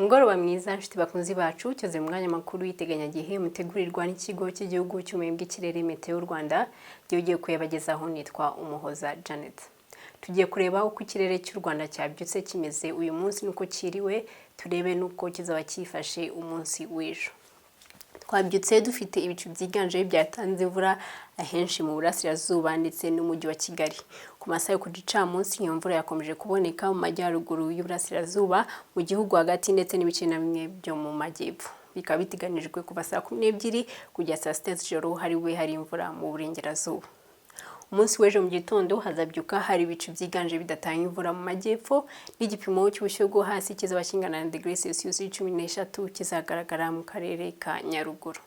Umugoroba mwiza, nshuti bakunzi bacu. Cyeze mu mwanya makuru y'iteganyagihe mutegurirwa n'Ikigo cy'Igihugu cy'Ubumenyi bw'Ikirere, Meteo Rwanda. Gihe ugiye kuyabagezaho nitwa Umuhoza Janet. Tugiye kureba uko ikirere cy'u Rwanda cyabyutse kimeze uyu munsi n'uko cyiriwe, turebe n'uko kizaba cyifashe umunsi w'ejo. Twabyutse dufite ibicu byiganje byatanze imvura ahenshi mu burasirazuba ndetse n'Umujyi wa Kigali. Ku masaha yo ku gicamunsi, iyo mvura yakomeje kuboneka mu majyaruguru y'uburasirazuba, mu gihugu hagati ndetse n'ibice na bimwe byo mu majyepfo. Bikaba biteganijwe kuva saa 12 kugera saa 6 z'ijoro hari bube hari imvura mu burengerazuba. Umunsi w'ejo mu gitondo hazabyuka hari ibicu byiganje bidatanga imvura mu majyepfo, n'igipimo cy'ubushyuhe bwo hasi kizaba kingana na degree Celsius 13 kizagaragara mu karere ka Nyaruguru.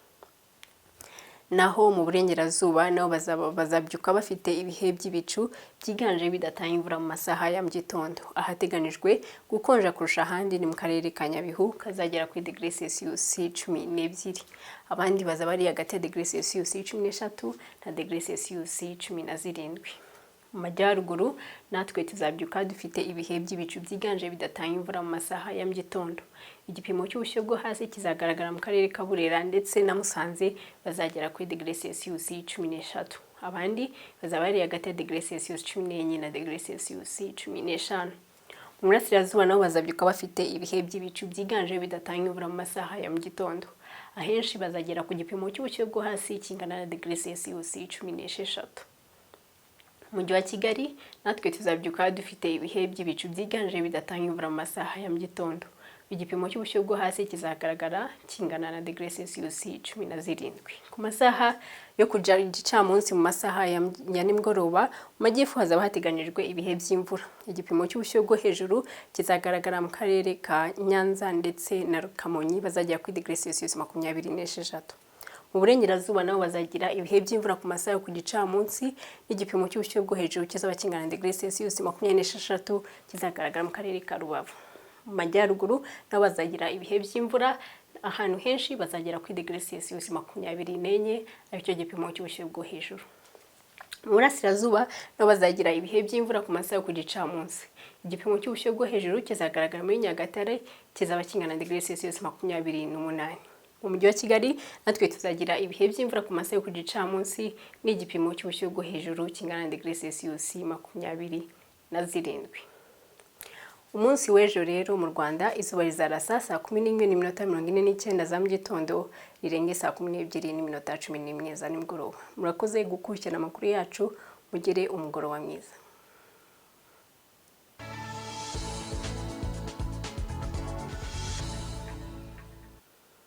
Naho mu burengerazuba nabo bazabyuka bafite ibihe by'ibicu byiganje bidatanga imvura mu masaha ya mu gitondo. Ahateganijwe gukonja kurusha ahandi ni mu karere ka Nyabihu, kazagera kuri degree Celsius 12. Abandi bazaba ari hagati ya degree Celsius 13 na degree Celsius 17. Mu majyaruguru natwe tuzabyuka dufite ibihe by'ibicu byiganje bidatanga imvura mu masaha ya mu gitondo. Igipimo cy'ubushyuhe bwo hasi kizagaragara mu karere ka Burera ndetse na Musanze, bazagera kuri degree Celsius 13. Abandi bazaba bari hagati ya degree Celsius 14 na degree Celsius 15. Mu burasirazuba nabo bazabyuka bafite ibihe by'ibicu byiganje bidatanga imvura mu masaha ya mu gitondo. Ahenshi bazagera ku gipimo cy'ubushyuhe bwo hasi kingana na degree Celsius 16. Mu Mujyi wa Kigali natwe tuzabyuka dufite ibihe by'ibicu byiganje bidatanga imvura mu masaha ya mu gitondo. Igipimo cy'ubushyuhe bwo hasi kizagaragara kingana na degree Celsius 17. Ku masaha yo kuja igicamunsi, mu masaha ya nimugoroba, mu majyepfo hazaba hateganyijwe ibihe by'imvura. Igipimo cy'ubushyuhe bwo hejuru kizagaragara mu karere ka Nyanza ndetse na Kamonyi, bazagera kuri degree Celsius 26. Mu burengerazuba nabo bazagira ibihe by'imvura ku masaha yo ku gicamunsi, n'igipimo cy'ubushyuhe bwo hejuru kizaba kingana na degree Celsius 26 kizagaragara mu karere ka Rubavu. Mu majyaruguru nabo bazagira ibihe by'imvura, ahantu henshi bazagera kuri degree Celsius 24, aricyo gipimo cy'ubushyuhe bwo hejuru. Mu burasirazuba nabo bazagira ibihe by'imvura ku masaha yo ku gicamunsi. Igipimo cy'ubushyuhe bwo hejuru kizagaragara muri Nyagatare, kizaba kingana na degree Celsius 28. Mu Mujyi wa Kigali natwe tuzagira ibihe by'imvura ku masaha yo ku gicamunsi, n'igipimo cy'ubushyuhe bwo hejuru kingana na degree Celsius 27. Umunsi w'ejo rero mu Rwanda izuba rizarasa saa 11:49 za mu gitondo, rirenge saa 12:11 za nimugoroba. Murakoze gukurikirana amakuru yacu, mugire umugoroba mwiza.